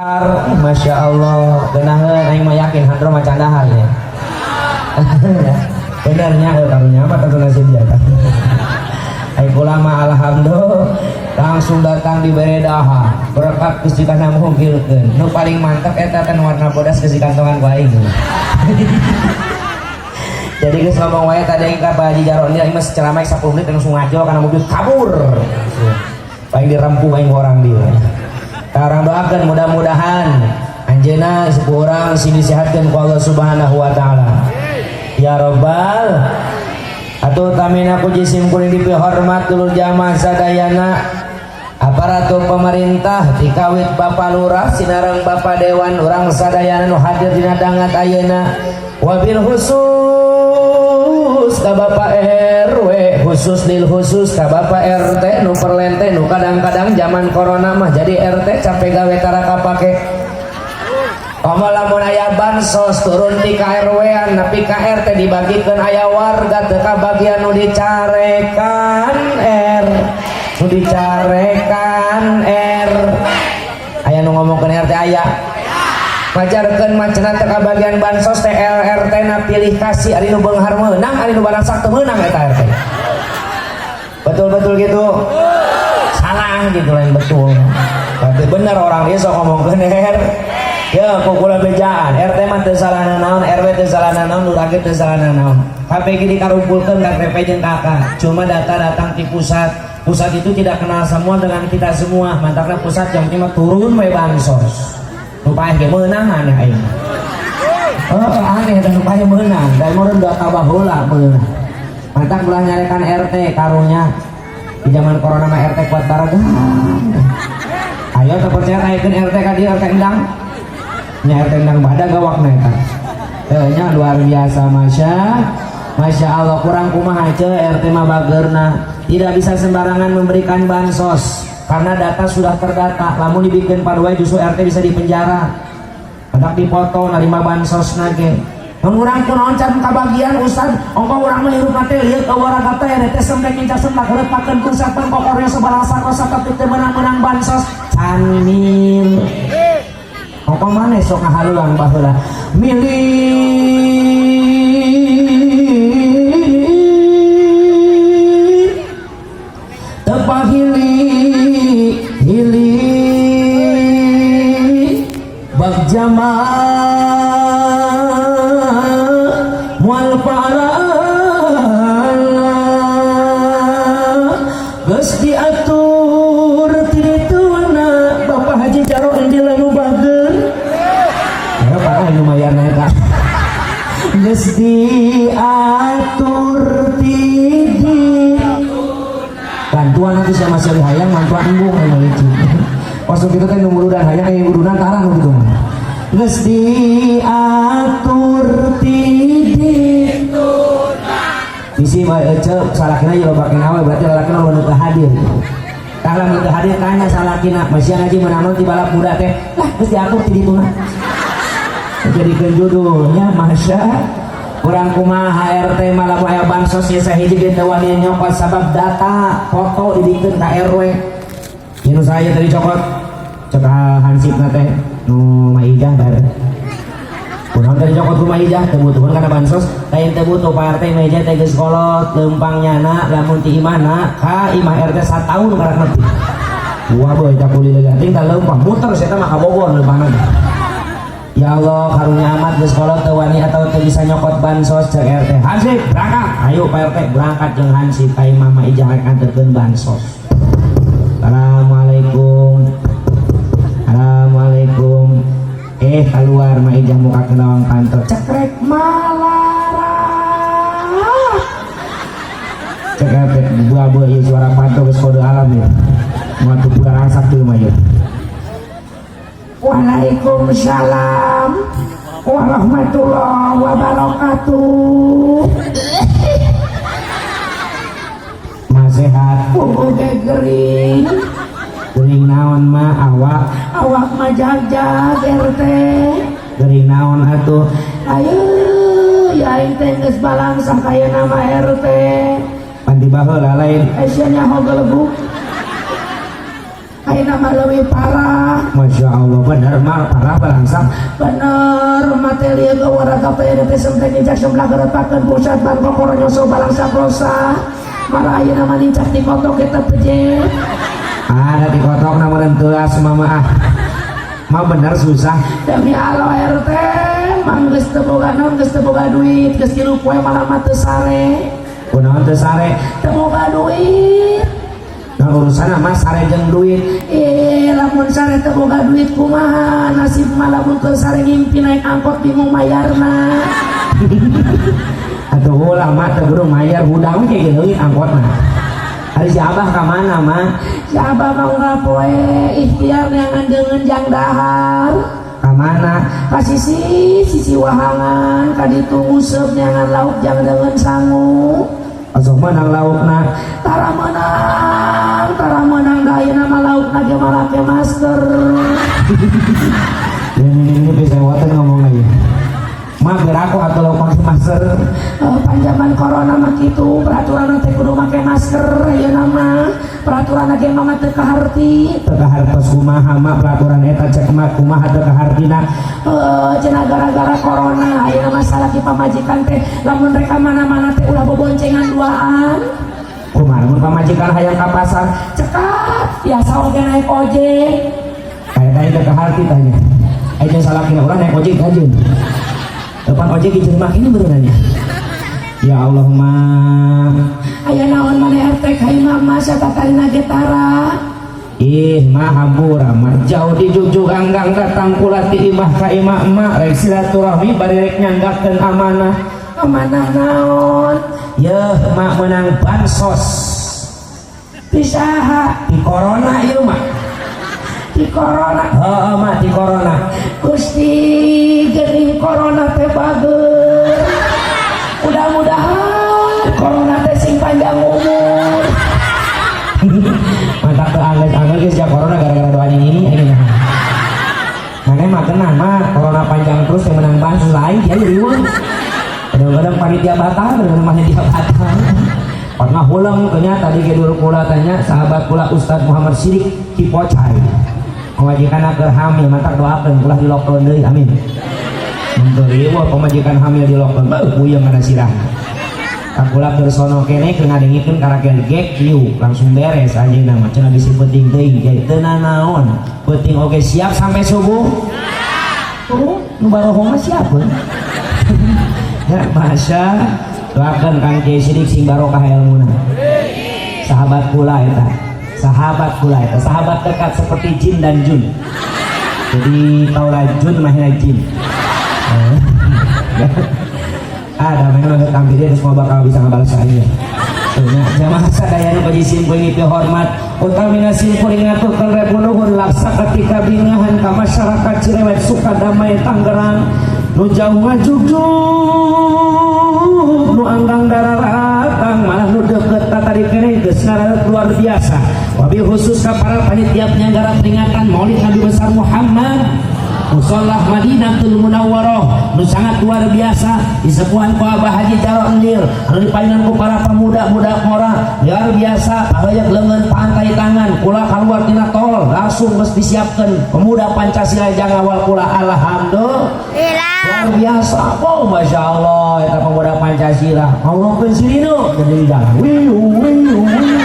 Masya Allah, genaheun aing mah yakin Handro mah candahar ya. Benernya karunya mah tentu nasib dia. Aing kula mah alhamdulillah langsung datang di dahar berkat geus dikana mungkilkeun. Nu paling mantap eta kan warna bodas geus dikantongan ku aing. Jadi geus ngomong wae tadi ka Pak Haji Jaroni aing mah ceramah 10 menit langsung ngajol kana mobil kabur. Paling dirempuh aing orang dia. Orang doakan mudah-mudahan anjeunna sepuh urang sing disehatkeun ku Allah Subhanahu wa taala. Ya Rabbal atuh tamina ku jisim kuring dipihormat dulur jamaah sadayana aparatur pemerintah dikawit Bapak Lurah sinareng Bapak Dewan urang sadayana nu hadir dina dangat ayeuna, wabil khusus ka Bapak RW, khusus lil khusus ka Bapak RT nu perlente nu kadang-kadang zaman corona mah jadi RT capek gawe tara kapake. Komo lamun aya bansos turun di KRW-an nepi ka RT dibagikeun, aya warga teu kabagian nu dicarekan R, nu dicarekan R. Aya nu ngomongkeun RT, aya majarkeun mah cenah teu kabagian bansos teh RT na pilih kasih, ari nu beunghar meunang, ari nu barangsak teu meunang eta RT. Betul-betul gitu, salah gitu, lain betul, berarti bener orang dia sok ngomongkeun R ya. Kukula bejaan RT mah teu salah naon, RW teu salah naon, lurah ge teu salah naon, KPG dikarumpulkeun KTP jeung KK, cuma data datang di pusat. Pusat itu tidak kenal semua dengan kita semua, mantakna pusat yang penting mah turun we bansos. Nu paeh ge meunang, aneh aing. Oh, aneh dan nu paeh meunang dan meureun data baheula meunang. Mantak belah nyarekan RT, karunya di zaman corona mah RT kuat baregang. Ayo teu percaya naikeun RT ka dieu, RT endang nya, RT endang badag gawakna eta. Teu nya, luar biasa, Masya Masya Allah. Kurang kumaha ce RT mah bageurna tidak bisa sembarangan memberikan bansos karena data sudah terdata. Lamun dibikin paduai justru RT bisa dipenjara. Hendak dipoto narima bansos nage. Mun urang kunaon can kabagian, Ustad? Ongko urang mah hirup teh lieu ka warga teh teh semlek minca semlak reupakeun ku sapan kokornya sebalasa kosa tapi teu meunang-meunang bansos can mil. Ongko maneh sok ngahaluang baheula milih tepahili hili bagja moal para geus diatur ti dituna. Bapak Haji Jaro di nu bager ya, Pak, lumayan eta geus diatur ti bantuan. Nanti sama masih hayang mantuan embung emang itu. Masuk kita teh nu dan hayang aya udunan tarang gitu mah. Geus diatur ti bisi mah ece salakina ye loba awe, berarti lalakina nu teu hadir. Tah, lamun teu hadir tanya salakina, masih ngaji meunang ti balap muda teh lah geus diatur ti dituna. Jadikeun judulnya Masya kurang kumaha RT malah aya bansos ya sahiji ge teu wani nyokot sabab data foto dibikeun ka RW. Ieu nu saya tadi cokot cek hansipna teh nu Maijah bare. Kunaon tadi cokot ku Maijah? Teu butuheun kana bansos lain teu butuh, Pak RT. Maijah teh geus kolot leumpang nyana lamun ti imahna ka imah RT sataun karak nepi. Wah boy tak kulih leutik tah leumpang muter saya mah ka Bogor leumpangna. Ya Allah, karunya amat geus kolot teu wani atau teu bisa nyokot bansos. Cek RT, "Hansip berangkat." Ayo Pak RT berangkat jeung hansip ka imah Mama Ijah rek anterkeun bansos. Assalamualaikum. Assalamualaikum. Eh, keluar Ma Ijah muka ke lawang kantor. Cekrek malara. Cek RT, buah buah ieu suara panto geus kode alam ya. Moal teu bulan asak teu mah ieu. Waalaikumsalam warahmatullahi wabarakatuh. Mas sehat? Oh, gering. Gering naon mah awak? Awak mah jag-jag, RT. Gering naon atuh? Ayo, ya aing teh geus balangsah kaya nama RT. Pan di baheula lain. Eh, sia nyaho gelebuk. Ayeuna mah leuwih parah. Masya Allah, bener mah parah balangsak. Bener materi warga teh sampai nincak sebelah geretakeun pusat Bangkok nyusul balangsak rosa. Malah ayeuna mah nincak di kotok kita pejet. Ada di kotok namun teuas mama ah. Mah bener susah. Demi Allah RT, mang geus teu boga naon, geus teu boga duit, geus 3 poe malah mah teu sare. Kunaon teu sare? Teu boga duit. Nah, urusan mah sare jeung duit. Eh, lamun sare teu boga duit kumaha nasib mah, lamun teu sare ngimpi naik angkot bingung mayarna. Atuh ulah mah teu kudu mayar hudang we kayak geuning angkotna. Ari si Abah ka mana mah? Si Abah mah unggal poe ikhtiar neangan deungeun jang dahar. Ka mana? Ka sisi sisi wahangan ka ditu nguseup neangan lauk jang deungeun sangu. Osok meunang laukna. Tara meunang da ayeuna mah laukna ge make masker. Ini bisa waten ngomong lagi. Mah geraku atau lauk pakai masker. Panjaman corona mah kitu, peraturan teh kudu make masker ayeuna mah. Peraturan ge mah teu kaharti. Teu kahartos kumaha mah peraturan eta cek mah kumaha teu kahartina. Cenah gara-gara corona ayeuna mah salaki pamajikan teh lamun rek ka mana-mana teh ulah boboncengan duaan. Kumaha lamun pamajikan hayang ka pasar? Cekap, biasa oge naik ojek. Kayak tadi teu kaharti tanya. Ayeuna salakina urang naik ojek kajeun. Depan ojek di rumah ini benerannya. Ya Allah mah. Aya naon maneh RT ka imah mah satatadina ge tara. Ih mah hampura mah jauh di jugjug anggang datang kula ti imah ka imah emak rek silaturahmi bari rek nyanggakeun amanah. Amanah naon? Yeuh mak menang bansos. Di saha? Di corona ieu mah. Di corona. Heeh mah di corona. Gusti geuning corona teh bager. Mudah-mudahan corona teh sing panjang umur. Mantap tuh angges-angges geus ja corona gara-gara doa ini ini. Mana mah tenang mah corona panjang terus yang menang bansos lain dia riweuh. Kadang-kadang panitia batal, kadang-kadang panitia batal. Pernah ulang ternyata tadi ke dulu kula tanya sahabat kula Ustadz Muhammad Sidik Kipocai. Pemajikan keur hamil mantak doakeun ulah di lockdown deui amin. Mun riweuh pemajikan hamil di lockdown beuh puyeng kana sirah. Kula keur sono kene keur ngadengikeun karakel gek kieu langsung beres anjeunna mah cenah bisi penting teuing ge teu nanaon. Penting oge siap sampai subuh. Tuh nu barohong mah siap. Ya masya doakeun Kang Kiai Sidik sing barokah ilmuna. Sahabat kula eta. Sahabat kula eta, sahabat dekat seperti jin dan jun. Jadi kaula jun mahina jin. Ada memang tampil dia semua bakal bisa ngabalas aja. Nah, jamaah sadayana bagi simkuring itu hormat utamina simkuring ngaturkeun rebu nuhun laksa ketika bingahan ka masyarakat Cirewet Sukadamai Tangerang nu jauh ngajugjug nu anggang dararatang malah nu deukeut tadi keneh geus ngarareut luar biasa. Wabil khusus ka para panitia penyelenggara peringatan Maulid Nabi besar Muhammad Musollah Madinatul Munawwarah nu sangat luar biasa disepuhan ku Abah Haji Jaro Endil anu dipayungan ku para pemuda-muda ngora luar biasa paheuyeuh leungeun pantai tangan kula kaluar tina tol langsung geus disiapkeun pemuda Pancasila jang awal kula alhamdulillah luar biasa. Oh masya Allah eta pemuda Pancasila ngawurkeun sirine di jalan wiu wiu wiu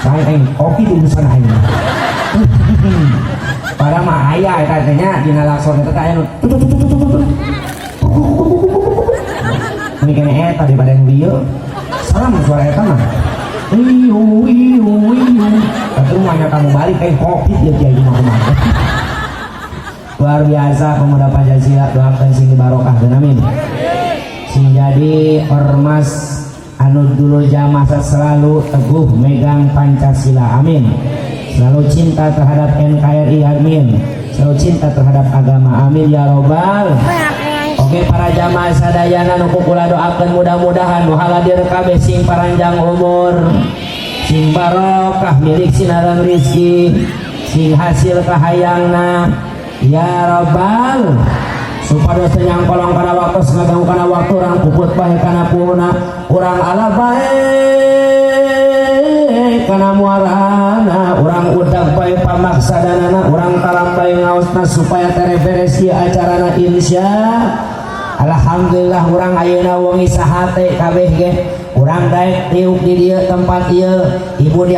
saya aing kopi di urusan aing. Padahal mah aya eta teh nya dina lakson eta teh aya nu tut tut tut tut tut. Ini kene eta daripada yang lieu. Salam suara eta mah. Iu iu iu. Tapi rumahnya kamu balik kayak kopi dia kiai mah kumaha. Luar biasa pemuda Pancasila doakan sing barokah dan amin. Sing jadi ormas anu dulu jamaah selalu teguh megang Pancasila amin. Selalu cinta terhadap NKRI amin. Selalu cinta terhadap agama amin ya robbal. Oke para jamaah sadayana nu kula doakeun mudah-mudahan nu haladir kabeh sing paranjang umur, sing barokah milik sinareng rizki, sing hasil kahayangna ya robbal. Supados teu nyangkolong kana waktu ngaganggu kana waktu urang puput bae kana puhuna urang ala bae kana muarana urang udag bae. pamaksadanana urang talambai ngaosna supaya tereferensi acarana. Insya Alhamdulillah, urang ayeuna wengi sahate kabeh ge urang daek tiuk di dieu tempat ieu ibu di